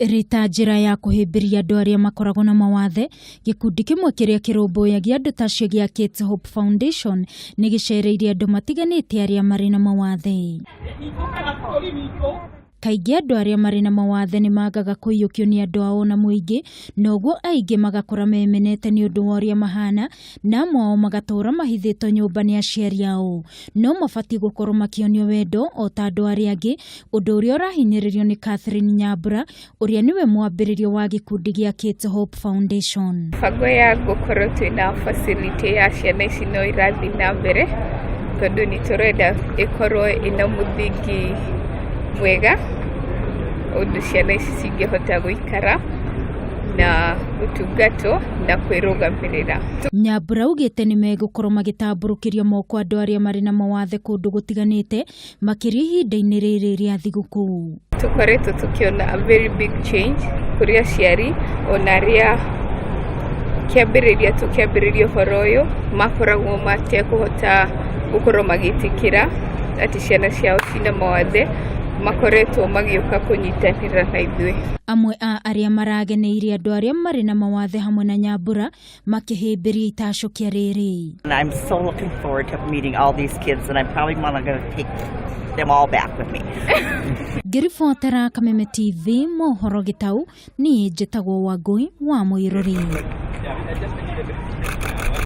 Ĩrĩ ta njĩra ya kũhĩmbĩria andũ arĩa makoragwo na mawathe, gĩkundi kĩmwe kĩrĩa kĩrũmbũyagia andũ ta acio gĩa Kids Hope Foundation nĩ gĩcereire andũ matiganĩte arĩa marĩ na mawathe. Kaingĩ andũ arĩa marĩ na mawathe nĩ magaga kũiyũkio nĩ andũ ao na mũingĩ, na ũguo aingĩ magakora memenete nĩ ũndũ wa ũrĩa mahana, na amwe ao magatũra mahithĩtwo nyũmba nĩ aciari ao. No mabatiĩ gũkorwo makĩonio wendo o ta andũ arĩa angĩ, ũndũ ũrĩa ũrahinyĩrĩrio nĩ Catherine Nyambura, ũrĩa nĩwe mwambĩrĩria wa gĩkundi gĩa Kids Hope Foundation. Mĩbango ya gũkorwo twĩna facility ya ciana ici no ĩrathiĩ na mbere, tondũ nĩ tũrenda ĩkorwo ĩna mũthingi mwega, ũndũ ciana ici cingĩhota gũikara na gũtungatwo na kwĩrũgamĩrĩra. Nyambura augĩte nĩ megũkorwo magĩtambũrũkĩria moko andũ arĩa marĩ na mawathe kũndũ gũtiganĩte, makĩria ihinda-inĩ rĩrĩ rĩa thigũkũ. Tũkoretwo tũkĩona a very big change kũrĩ aciari ona arĩa kĩambĩrĩria tũkĩambĩrĩria ũhoro ũyũ makoragwo matekũhota gũkorwo magĩtĩkĩra atĩ ciana ciao cina mawathe, makoretwo magĩũka kũnyitanĩra na ithuĩ. Amwe a arĩa marageneire andũ arĩa marĩ na mawathe hamwe na Nyambura makĩhĩmbĩria itacũkia rĩrĩ. And I'm so looking forward to meeting all these kids, and I'm probably going to take them all back with me. Ngĩribotera Kameme TV mohoro gĩtau, niĩ njĩtagwo Wangũi wa Mũirũri.